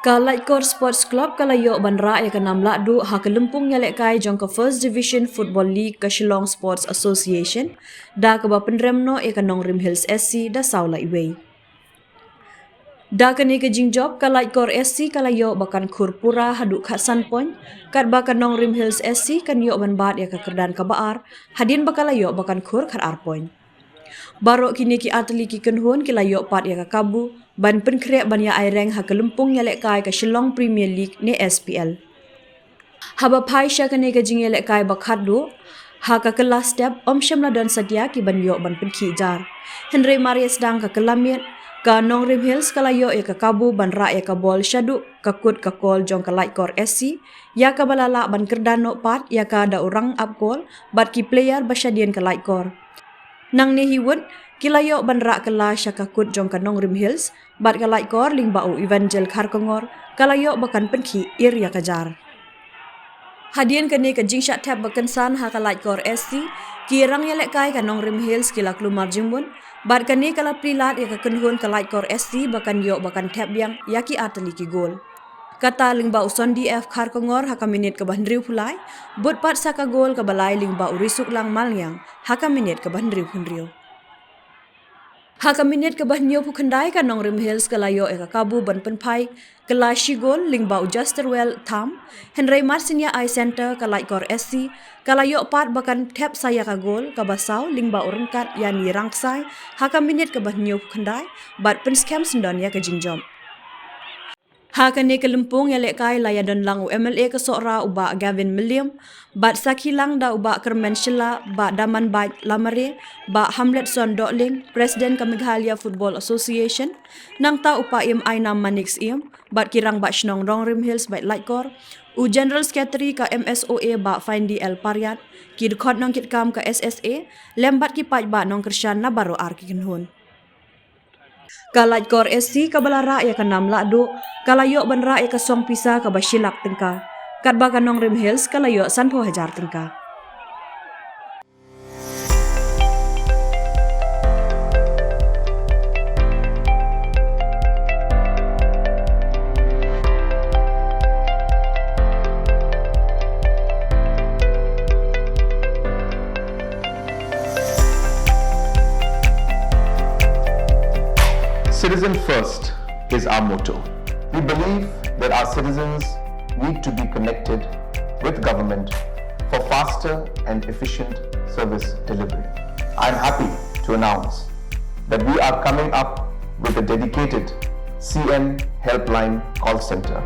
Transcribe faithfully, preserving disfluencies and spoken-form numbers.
Ka Laitkor Sports Club ka la ïoh ban rah ïa ka nam lahduh ha ka lympung ïalehkai jong ka First Division Football League ka Shillong Sports Association, da kaba pynrem noh ïa ka Nongrim Hills S C da saw la iwei. Da kane ka jingjop ka Laitkor S C ka la ïoh ba kan khur pura haduh khatsan point, katba ka Nongrim Hills S C kan ïoh ban bat ïa ka kyrdan kaba ar, hadien ba ka la ïoh ba kan khur khatar point. Baroh kine ki artylli ki kynhun ki la ïoh pat ïa ka kabu ban pynkhreh ban ïa aireng ha ka lympung ïalehkai ka Shillong Premier League ne S P L. Haba phai sha kane ka jingïalehkai ba khatduh, ha ka kylla step ym shym la don satia ki ban ïoh ban pynkhih jar. Hynrei mar ïa sdang ka kylla miet, ka Nongrim Hills ka la ïoh ïa ka kabu ban rah ïa ka bol shaduh ka kut ka kol jong ka Laitkor S C, ïa kaba la lah ban kyrdan noh pat ïa ka da u rangap kol bad ki player ba shadien ka Laitkor. Nangne hi wut, ki la ïoh ban rah kylla sha ka kut jong ka Nongrim Hills bad ka Laitkor lyngba u Evangel Kharkongor ka la ïoh ba kan pynkhih ir ïa ka jar. Hadien kane ka jingshah thep ba kynsan ha ka Laitkor S C, ki rangïalehkai ka Nongrim Hills ki la kulmar jingmut bad kane ka la plie lad ïa ka kynhun ka Laitkor S C ba kan ïoh ba kan thep biang ïa ki artylli ki gol. Kata lyngba u Sondi F Kharkongor ha ka minit kaba hynriewphew lai, bud pat sa ka gol kaba lai lyngba u Risuklang Malngiang ha ka minit kaba hynriewphew hynriew. Ha ka minit kaba hynñiewphew khyndai ka Nongrim Hills ka la ïoh ïa ka kabu ban pynphai kylla shi gol lyngba u Justerwell Tham, hynrei mar syn ïa ai center ka Laitkor S C ka la ïoh pat ba kan thep sa ïa ka gol kaba saw lyngba u ryngkat ïa ni Rangksai ha ka minit kaba hynñiewphew khyndai bad pynskhem syndon ïa ka jingjop. Ha kane ka lympung ïalehkai la ïa don lang u M L A ka Sohra u Bah Gavin Mylliem, bad sakhi lang da u Bah Kyrmen Shylla, Bah Damanbait Lamare, Bah Hamletson Dohling, President ka Meghalaya Football Association, nangta u Paiem Ainam Manik Syiem, bad ki rangbah shnong Nongrim Hills bad Laitkor, u General Secretary ka M S O A Bah Findy L Pariat, ki dkhot nongkitkam ka S S A, lem bad ki paidbah nongkyrshan na baroh ar ki kynhun. Ka Laitkor S C kaba la rah ïa ka nam lahduh, ka la ïoh ban rah ïa ka song pisa kaba shi lak tyngka. Katba ka Nongrim Hills ka la ïoh sanphew hajar tyngka. Citizen first is our motto. We believe that our citizens need to be connected with government for faster and efficient service delivery. I am happy to announce that we are coming up with a dedicated C M Helpline call center.